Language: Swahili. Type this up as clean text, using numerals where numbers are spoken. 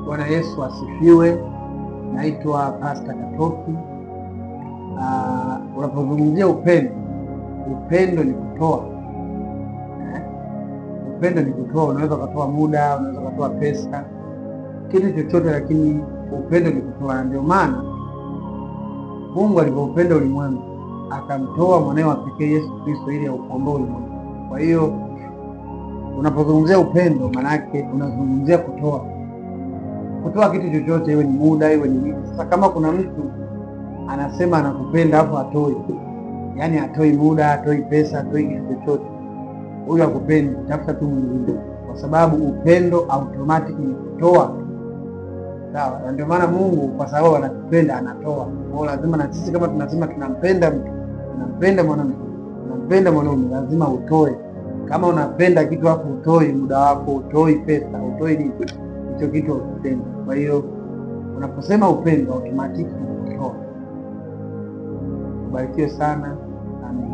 Bwana Yesu asifiwe. Naitwa Pastor Katoki. Unapozungumzia upendo, upendo ni kutoa eh? Upendo ni kutoa. Unaweza ukatoa muda, unaweza ukatoa pesa, kitu chochote, lakini upendo ni kutoa. Na ndio maana Mungu alivyoupenda ulimwengu akamtoa mwanawe wa pekee Yesu Kristo ili aukomboe ulimwengu. Kwa hiyo unapozungumzia upendo, maanake unazungumzia kutoa, kutoa kitu chochote, iwe ni muda, iwe ni nini. Sasa kama kuna mtu anasema anakupenda afu hatoi, yaani hatoi muda, hatoi pesa, hatoi kitu chochote, huyu hakupendi, tafuta tu mwingine, kwa sababu upendo automatic ni kutoa. Sawa, na ndio maana Mungu kwa sababu anatupenda anatoa. Kwa hiyo lazima na sisi kama tunasema tunampenda mtu, tunampenda mwanamke, tunampenda mwanaume, lazima utoe. Kama unapenda kitu afu utoi muda wako, utoi pesa, utoi nini, hicho kitu haukipendi. Kwa hiyo unaposema upendo automatic ni kutoa. Ubarikiwe sana. Amen.